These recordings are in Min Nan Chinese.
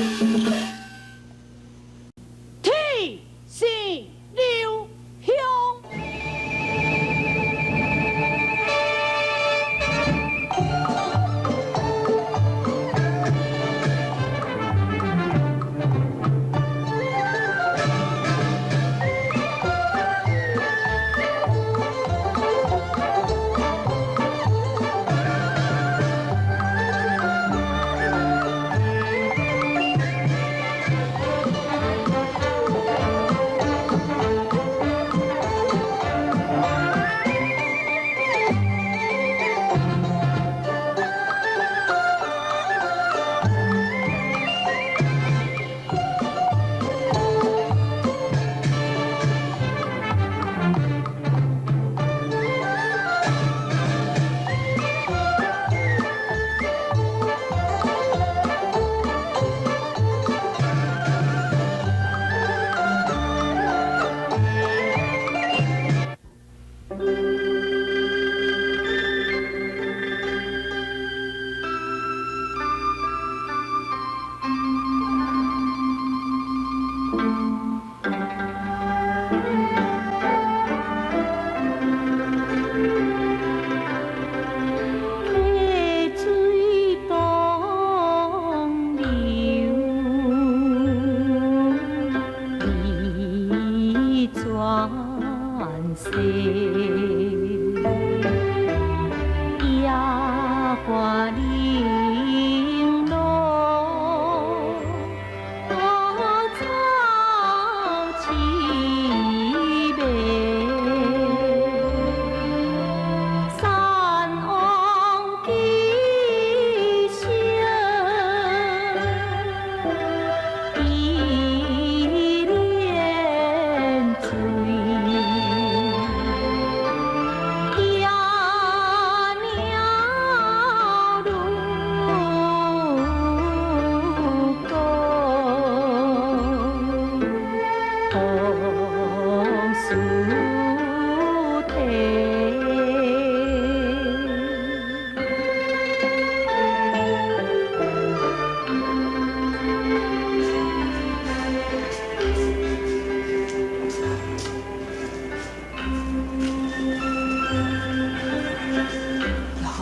天生留香。溪水东流，已转世，野花玲珑，草凄美。山翁寄声，依恋醉，野鸟如歌，红树啼。玉红，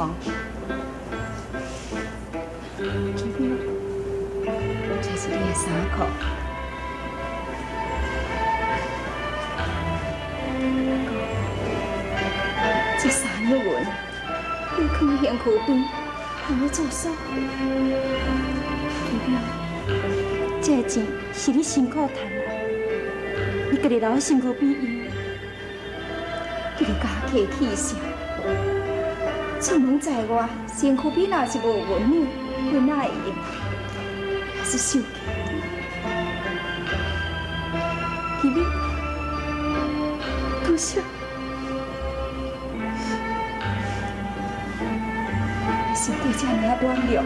奇妙，這是你的衫褲。這三兩銀，你囥佇身軀邊，通咧做啥？奇妙，這个錢是你辛苦賺來，你家己留佇身軀邊用。你著加客氣啥？出門在外，身軀邊若是無銀兩，阮哪會用？也是收起。奇妙，多謝。你身體這爾仔軟弱，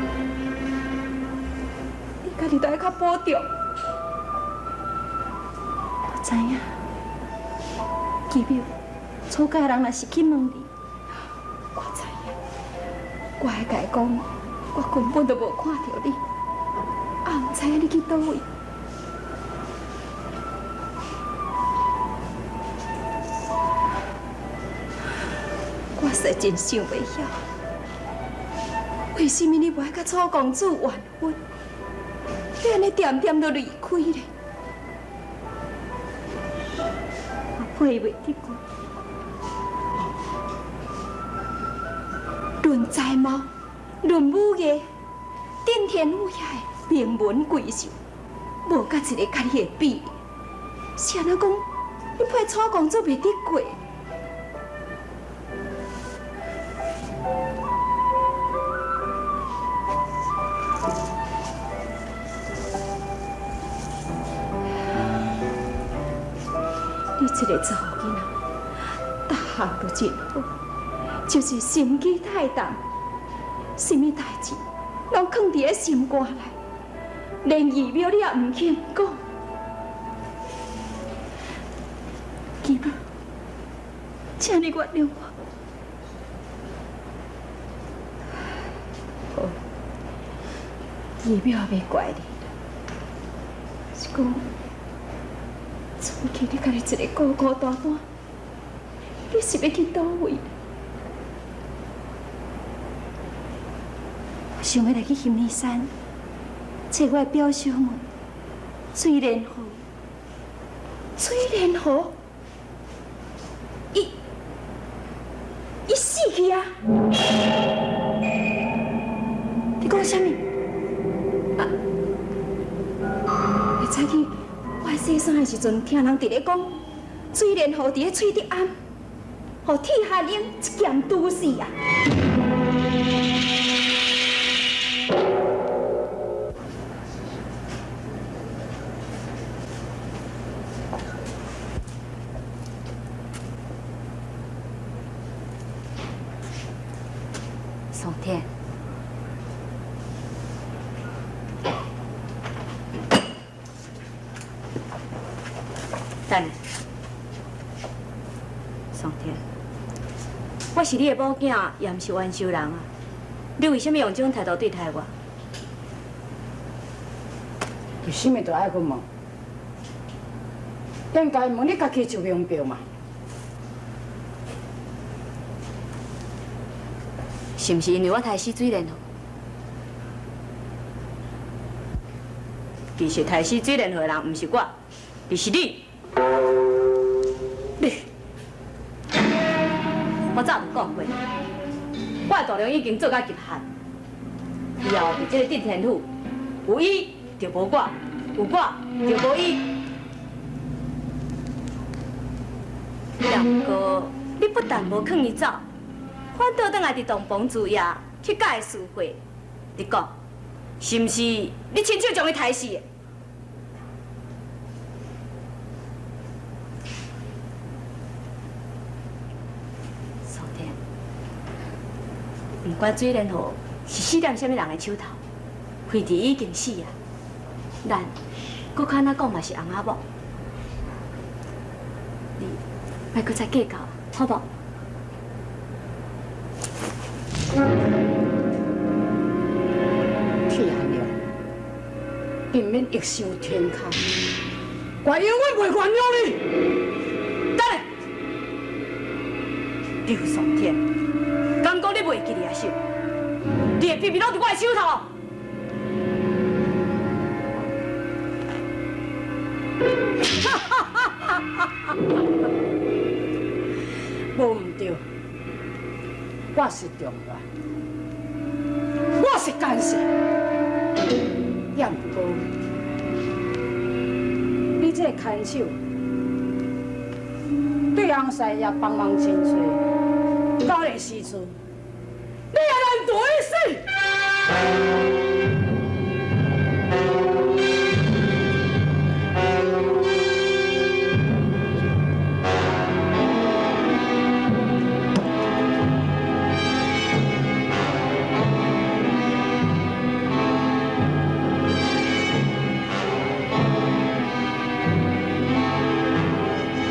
你家己都愛較保重。我知影，奇妙，楚家人若是去問你，我知影，我愛共伊講，我根本就無看著你，也毋知影你去佗位。我實在真想袂曉，為啥物你無愛佮楚公子完婚？你按呢恬恬就離開咧？我配袂得過。論才貌，論武藝，頂天府遐的名門閨秀，無佮一个佮你會比。是按怎講？你配楚公子袂得過？你這个查某囡仔，逐項都真好，就是心機太重，啥物代誌攏囥佇咧心肝內，連義廟你也毋肯講。奇妙，請你原諒我。好，義廟也袂怪你。是讲，出去你家己一个孤孤单单，你是欲去佗位？我想欲来去熊耳山，揣我的表小妹水莲荷。水莲荷，伊死去啊！你讲啥物？啊！会早起我洗衫的时阵，听人伫咧讲，水莲荷伫咧翠竹庵，予铁汉英一剑毒死啊！宋天，等下，宋天，我是你的某囝，也毋是冤仇人啊！你为啥物用这种态度对待我？为啥物都爱阁问？应该问你家己就明白嘛。是毋是因为我刣死水莲荷？其实刣死水莲荷的人毋是我，而是你。你，我早就讲过，我的度量已经做到极限。以后伫这个镇天府，有伊就无我，有我就无伊。不过，你不但无劝伊走，反倒转来伫洞房之夜去佮伊私会，你讲是毋是？你亲手将伊刣死的？宋天，不管水莲荷是死踮啥物人的手头，惠弟已经死啊，咱阁较按怎讲嘛是翁仔某，你莫阁再计较，好无？铁汉了，避免异想天开，我永远袂原谅你。等下，刘松天，敢讲你袂记得啊？是？你的秘密拢伫我的手头。无毋对，我是中原，我是奸细，也毋过你这个牵手，对翁婿也帮忙真济，到那时阵，你也难逃一死。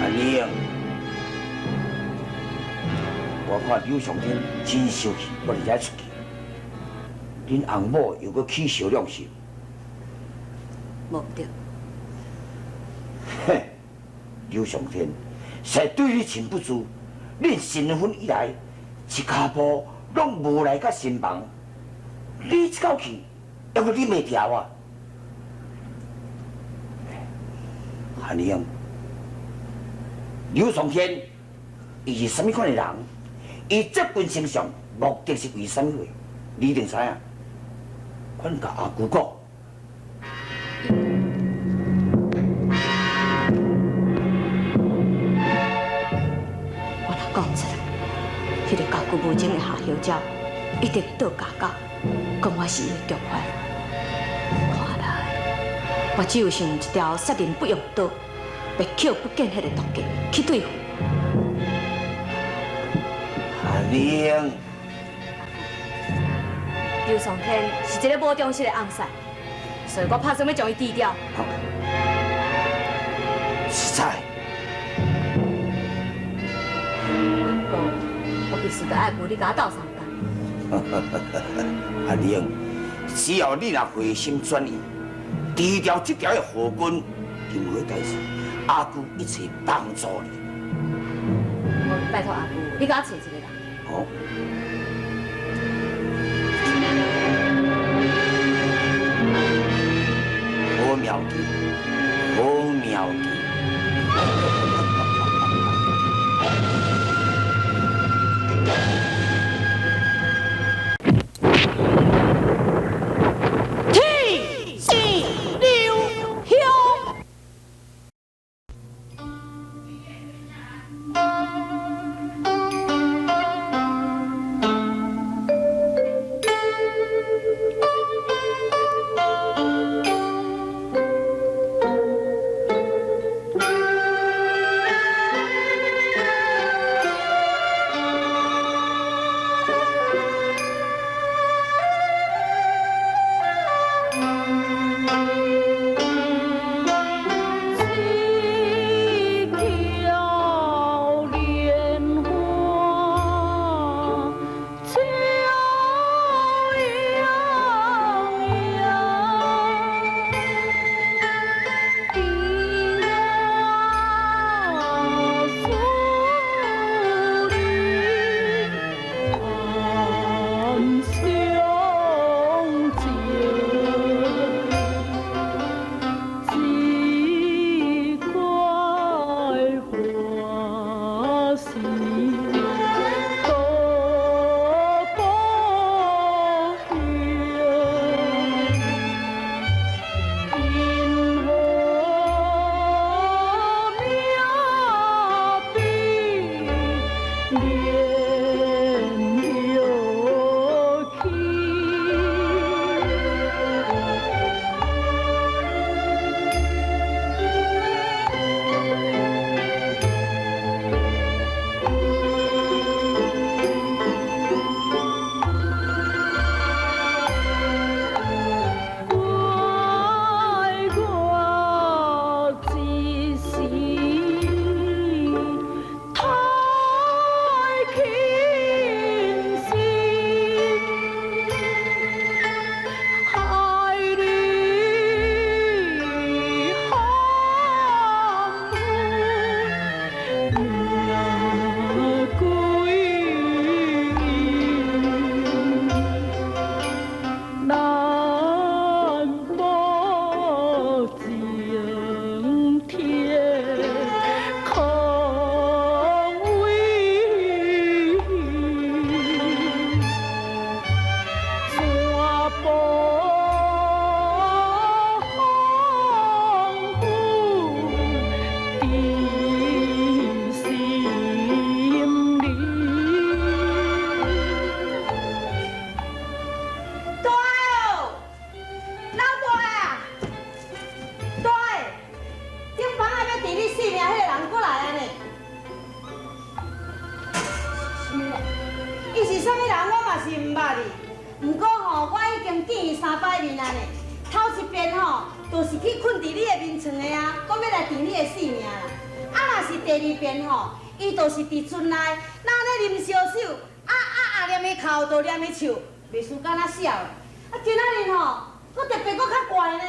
阿玲，我看刘尚天真生气，我伫遮出去。恁翁某又阁起小两心，无对。嘿，刘尚天实在对你真不住，恁新婚以来，一跤步拢无来甲新房，你这口气犹阁忍袂牢啊！阿玲，刘尚天伊是啥物款的人？伊这份形象目的是为啥物货？你一定知影。阮共阿姑讲。我若讲出来，彼个高句无情的夏小姐一定会倒加讲，讲我是伊的共犯。看来我只有想一条杀人不用刀、灭口不见血的毒计去对付。阿玲，刘尚天是一个无忠实的翁婿，所以我拍算欲将伊除掉。实在，无，我必须得爱顾你共我斗相共。阿玲，只要你若回心转意，伫除掉這條的禍根，任何代誌，阿舅一切幫助你。拜託阿舅，你共我揣一个人。哦。好妙計，好妙計。伊是啥物人，我嘛是毋捌哩。毋过吼，我已经见伊三摆面啊呢。头一遍吼，就是去睏伫你的眠床的啊，讲欲来治你的性命啦。啊，若是第二遍吼，伊就是伫船内，那咧啉烧酒，啊啊啊，念伊哭，就念伊笑，袂输敢若痟的。啊，今仔日吼，阁特别阁较怪呢。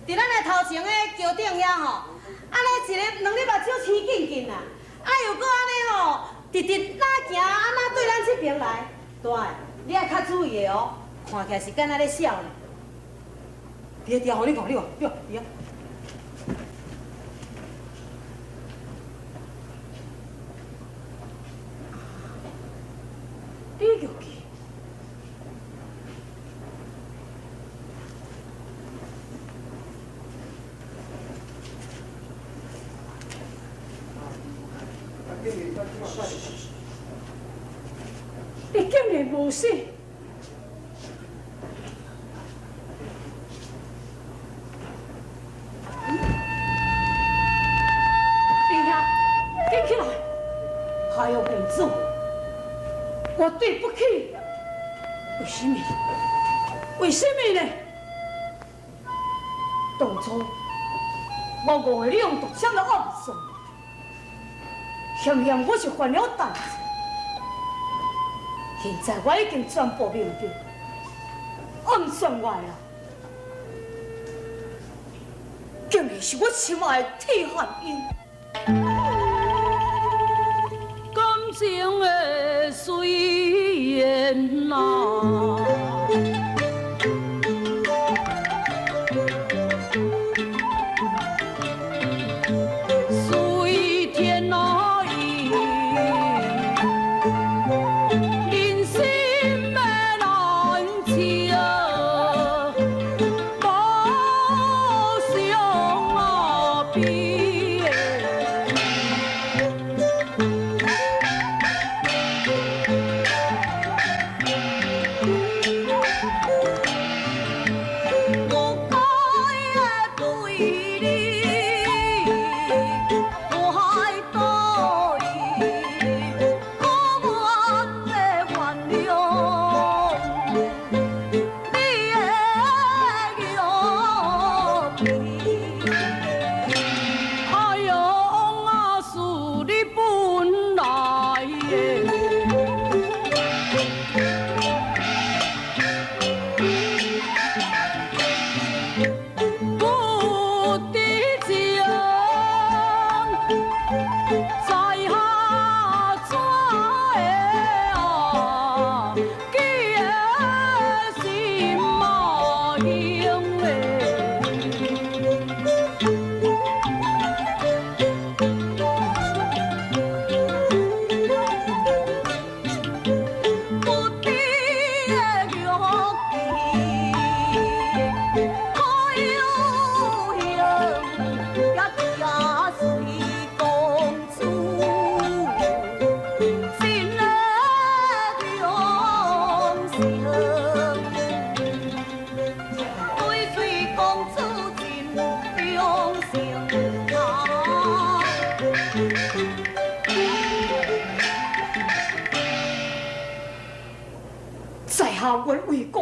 伫咱的头前的桥顶遐吼，按呢一个两粒目睭青紧紧啦，啊又阁按呢吼，直直哪行啊哪对咱这边来，大的，你爱较注意的哦，看起来是敢若咧笑呢。伫伫吼，你看，你看，你看，伫遐。李玉琪。你竟然無死！林兄，緊起來！還有面子，我對不起。為什麼？為什麼呢？當初我誤會你用毒針來暗算，險險我是犯了大錯。現在我已經全部明白，暗算我的人，竟然是我心愛的鐵漢英。感情的水緣啊！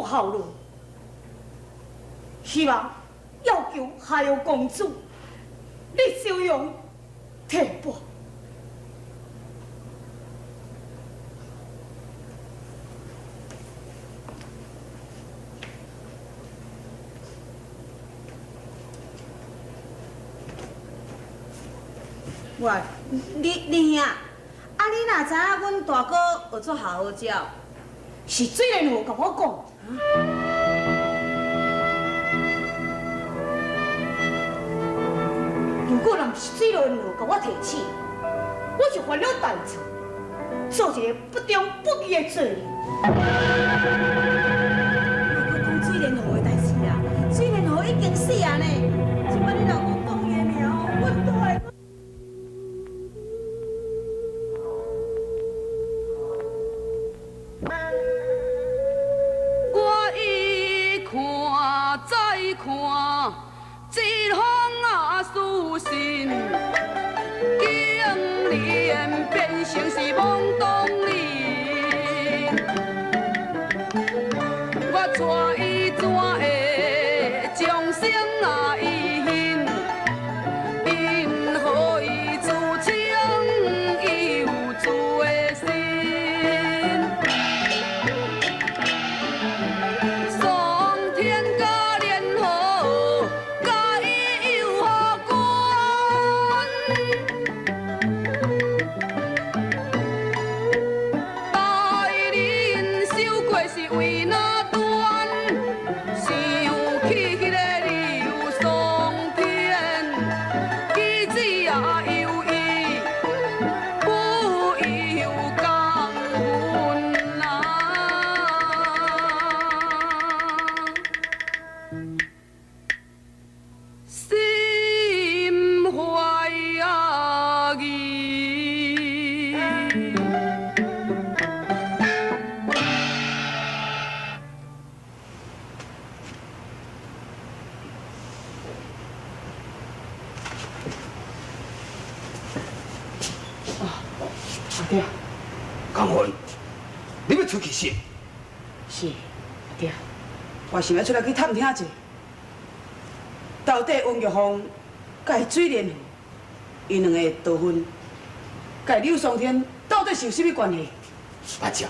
效劳，希望要求夏瑶公主，你收容提拔。喂，你兄，啊你哪知影阮大哥学做下好鸟？是水莲河共我讲。如果若毋是水莲河共我提醒，我就犯了大错，做一个不忠不义的罪人。莫阁讲水莲河的代志啊！水莲河已经死啊呢，这摆你若阁讲伊的名，阮都会。看，一封啊书信，竟然变成是懵懂人。我带伊怎会终生啊伊恨？因何伊自称伊有自的心？苍天甲连河，甲伊有何关？大人受过是为哪端？想起彼个刘松天，举止啊犹豫，不由江阮啊。心怀啊意。阿爹，江云，你欲出去是？是，阿爹，我想欲出来去探听一下，到底温玉凤佮水莲荷，𪜶两个逃婚，佮柳松天到底是有啥物关系？阿姐，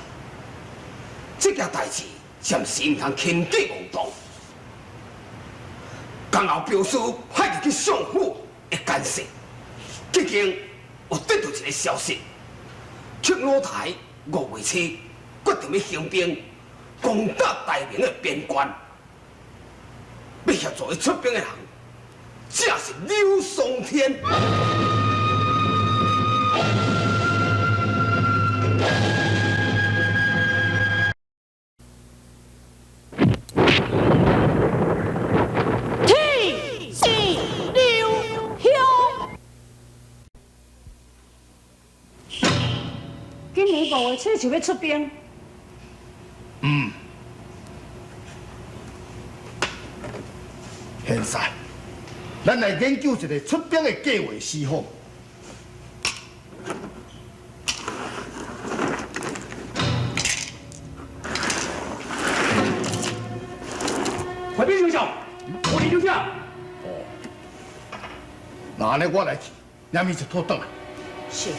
这件代志暂时毋通轻举妄动。江张后表示派入去相府的监视，最近有得到一个消息，七老台五月初决定欲兴兵攻打大明的边关，欲协助伊出兵的人，正是刘松天。天是刘兄。今年五月初就欲出兵。嗯。现在，咱来研究一个出兵的计划是好。回禀丞相，我伫酒厅。哦，那按呢我来去，领伊一套转来。是。